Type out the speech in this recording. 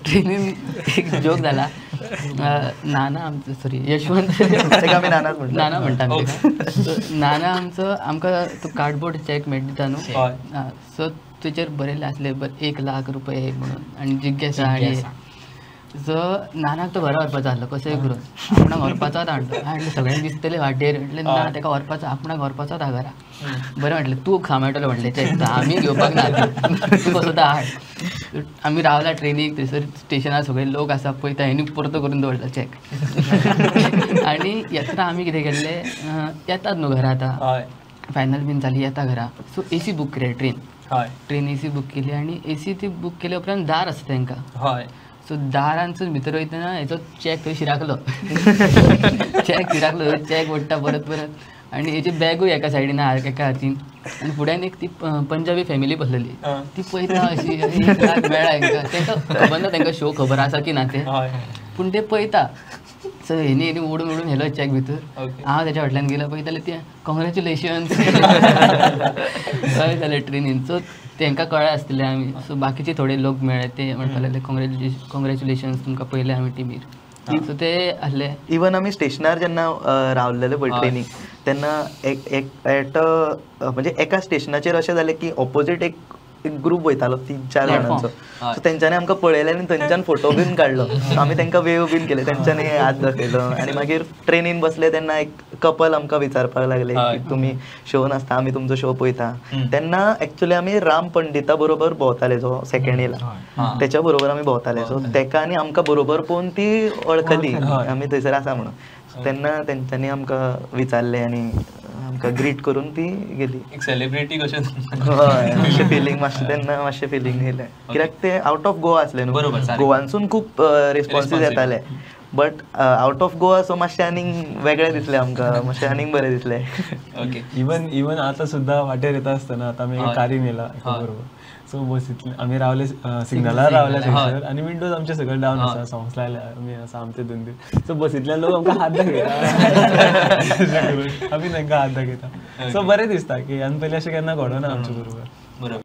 ट्रेनीन एक जोक जाला. नाना आमचो, सॉरी यशवंत, नाना म्हणटा, नाना आमचो आमकां तो कार्डबोर्ड चॅक मेळटा न्हू, सो तेचेर बरयल्लें आसलें 1 लाख रुपये म्हणून आनी जिज्ञासा. आनी सो नानाक तो घरा व्हरपाचो आसलो कसोय करून, आपणाक व्हरपाचोच हाडलो. हाडलें सगळ्यांक दिसतलें वाटेर, म्हटलें ना तेका व्हरपाचो, आपणाक व्हरपाचोच हा घरा. बरें म्हटलें तूं सांबाळटलो म्हटलें चॅक, आमी घेवपाक ना, तूं कसो तो हाड. आमी रावला ट्रेनीक, थंयसर स्टेशनार सगळे लोक आसा पळयता, हेणी परतो करून दवरला चॅक. आनी येतना आमी कितें केल्लें, येतात न्हू घरा आतां फायनल बीन जाली, येता घरा. सो एसी बूक केली ट्रेन, ट्रेन एसी बूक केली. आनी एसी ती बूक केल्या उपरांत दार आसता तेंकां, सो दारांतसून भितर वयतना हेचो चॅक थंय शिराकलो, चॅक शिराकलो, चॅक ओडटा परत परत. आनी हेची बॅगूय एका सायडीन एका हातीन. आनी फुड्यान एक ती पंजाबी फॅमिली बसलेली, ती पळयता अशी 1 लाख मेळ्ळा हेंकां. तेंकां खबर ना तेंकां शो खबर आसा की ना तें, पूण ते पळयता. सो हेणी हेणी ओडून ओडून हेलो चॅक भितर. हांव तेच्या फाटल्यान गेलो, पळयताले ते कॉंग्रेच्युलेशन्स हय जालें ट्रेनीन. सो तेंकां कळ्ळें आसतलें आमी. सो बाकीचे थोडे लोक मेळ्ळे ते म्हणपाक लागले कॉंग्रेच्युलेशन्स तुमकां पयलें आमी टिमीर. सो ते आसले. इवन आमी स्टेशनार जेन्ना रावलेले पळय ट्रेनीक, तेन्ना एक म्हणजे एका स्टेशनाचेर अशें जालें की ऑपोजीट एक ग्रूप वयतालो 3-4 जाणांचो. सो तेंच्यांनी आमकां पळयलें आनी थंयच्यान फोटो बीन काडलो. आमी तेंकां वेव बीन केले, तेंच्यांनी हात दाखयलो. आनी मागीर ट्रेनीन बसले तेन्ना एक कपल आमकां विचारपाक लागले की तुमी शो नासता, आमी तुमचो शो पळयता. तेन्ना एक्चुअली आमी राम पंडिता बरोबर भोंवताले, जो सेकेंड येयला तेच्या बरोबर आमी भोंवताले. सो तेका आनी आमकां बरोबर पळोवन ती वळखली आमी थंयसर आसा म्हणून. तेन्ना तेंच्यांनी आमकां विचारलें आनी आमकां ग्रीट करून ती गेली. एक सेलिब्रिटी कशें, हय मातशें फिलींग, मातशें तेन्ना मातशें फिलींग येयलें, कित्याक ते आवट ऑफ गोवा आसले न्हू, गोवानसून खूब रिस्पॉन्सीस येताले, but out of Goa so मातशें आनीक वेगळें दिसलें आमकां, मातशें आनीक बरें दिसलें. ओके. इवन इवन आतां सुद्दां वाटेर येता आसतना आतां आमी कारीन येयला बरोबर, सो बसींतल्यान आमी रावले, सिग्नलार रावले थंयसर आनी विंडोज आमचे सगळे डावन आसा, सॉंग्स लायले आमी आसा आमचे धुंदीर. सो बसींतल्यान लोक आमकां हात दाखयता, आमी तांकां हात दाखयता. सो बरें दिसता की आनी पयलीं अशें केन्ना घडोना आमचे बरोबर. बरोबर.